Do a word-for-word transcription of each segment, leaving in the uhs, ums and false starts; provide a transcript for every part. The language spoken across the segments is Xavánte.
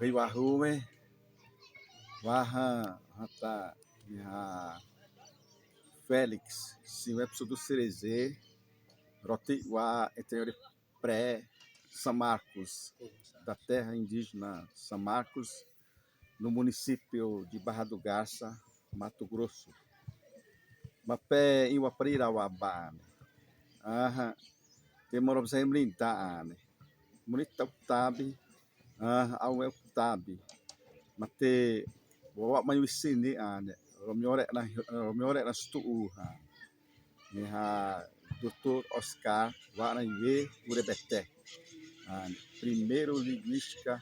hâiwa hã wẽ, wa hã, hã ta, niha Félix, siwepsu do Cerezê, roti'wa, entre pré-São Marcos, da terra indígena São Marcos, no município de Barra do Garça, Mato Grosso. Ma'ãpé iwapari ra wa'aba ãne. Ãhã, te ma robze mrĩ da ãne. Mrĩ ta uptabi, ãhã, a'uwẽ uptabi. Ma te, wa wa'aba ma iwisi ni ãne. Romi'õré na, romi'õré na sutu u hã. Niha doutor Oscar, wa'ra iwẽ urebete. Ãne, primeiro linguística,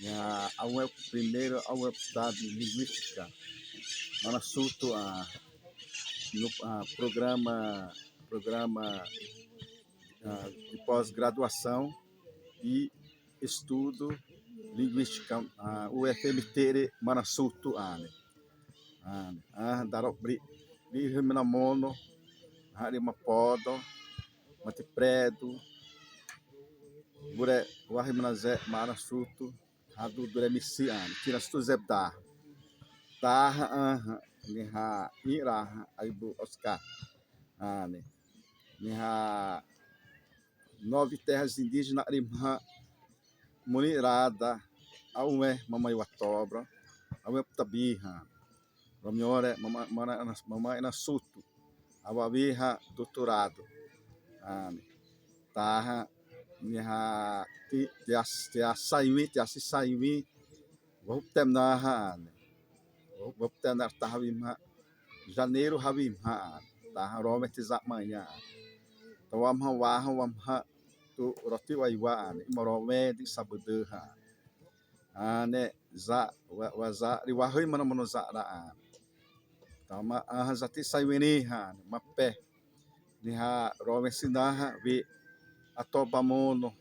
niha a'uwẽ, primeiro a'uwẽ uptabi linguística. Mana sutu, ã, no, ã, programa, programa, ã, de pós-graduação e estudo linguística, ã, U F M T, mana sutu ãne. Ãne, ã, daro bri, bri hâimana mono, hã, ri ma podo, ma te prédu, bure, wa hâimana zé, mana sutu, hã, du, duré misi ãne, tira sutu zé da. Taha, ãhã, niha, ĩ'ra hã, aibu Oscar. Ãne, niha, nove terras indígenas, ri ma hã, mrĩ ra da, a'uwẽ, mama iwatobro, a'uwẽ uptabi hã. Romi'õré, mama, mama, mama ina sutu. Awawi hã doutorado. Ãne. Taha, niha, ti, ti as, ti asaiwi, ti asi saiwi. Wa uptabi na hã ãne. Wa, wa uptabi na taha wi ma. Janeiro hawi ma ãne. Taha rometi za ma ãne. Tawamhã wa hã wamhã tu roti'wa iwa ãne. Ima rometi sabada hã. Ãne za, wa, wa za, ri wa hâimana mono za ra ãne. Tama, ãhã za te saiwi ni hã, ma'ãpé. Niha romesi na hã, wi atoba mono.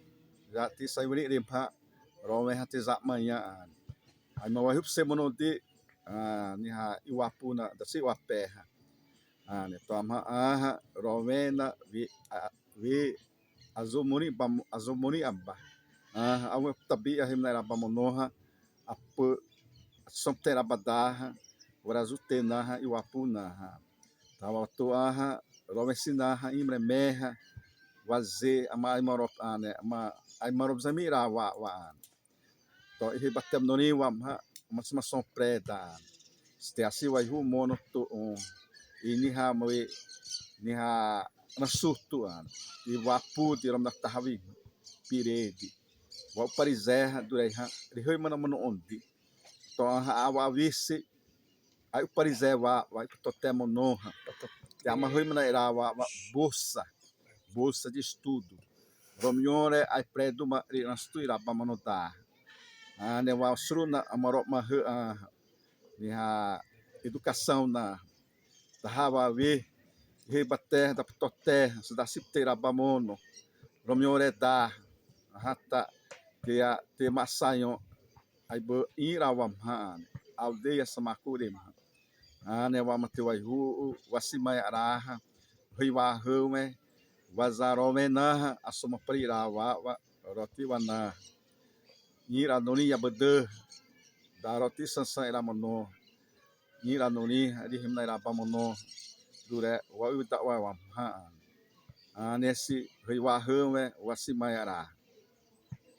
Za te saiwi ni ri ma, romẽ hã te za ma ãne. Aima wa hâ pese mono di, ã, niha iwapu na, dasi wapé hã. Ãne, tama, ãhã, romẽ na, wi, a, wi azomuni ba, azomuni aba. Ãhã, a'uwẽ uptabi hâimana raba mono hã, apâ, asõptẽ raba da hã, warazu te na hã, iwapu na hã. Tawa tô ãhã, romesi na hã, imreme hã, wazé, ama aima ro, ãne, ama aima robze mrĩ ra wa, wa ãne. Tô ihâiba'ãpé mono ni wamhã, ma sima sõpré da. Ste asi waihu'u mono tô, õ. Ĩnhimirĩ hã, ma we, niha na sutu ãne. Iwapu di romna tahawi piré di. Wa uparizé hã, duré hã, ri hâimana mono õ di. Tô ãhã, awa wisi, ai uparizé wa, wa iptoté mono hã. Te ama hâimana ra wa, wa bolsa, bolsa de estudo. Romi'õré ai prédu ma ri na sutu raba mono da. Ãne wa suru na ama ro ma hâ, ã, niha educação na. Tahawa wi, ihâiba'ãpé, da ptoté, sudasi ptẽ raba mono. Romi'õré da, hã ta, te a, te ma saiõ, aibâ ĩ'ra wamhã ãne, aldeia Samacurema. Ãne wa ma te waihu'u, wasima za'ra hã, hâiwa hã wẽ, wa za romẽ na hã, asõma pari ra wa, wa, roti'wa na. Ĩ'ra norĩ yabâdâ, da roti sãsã za'ra mono. Ĩ'ra norĩ hã, ri hâimana raba mono. Duré, wa uwi da'wa wamhã ãne. Ãne si, hâiwa hã wẽ, wasima za'ra.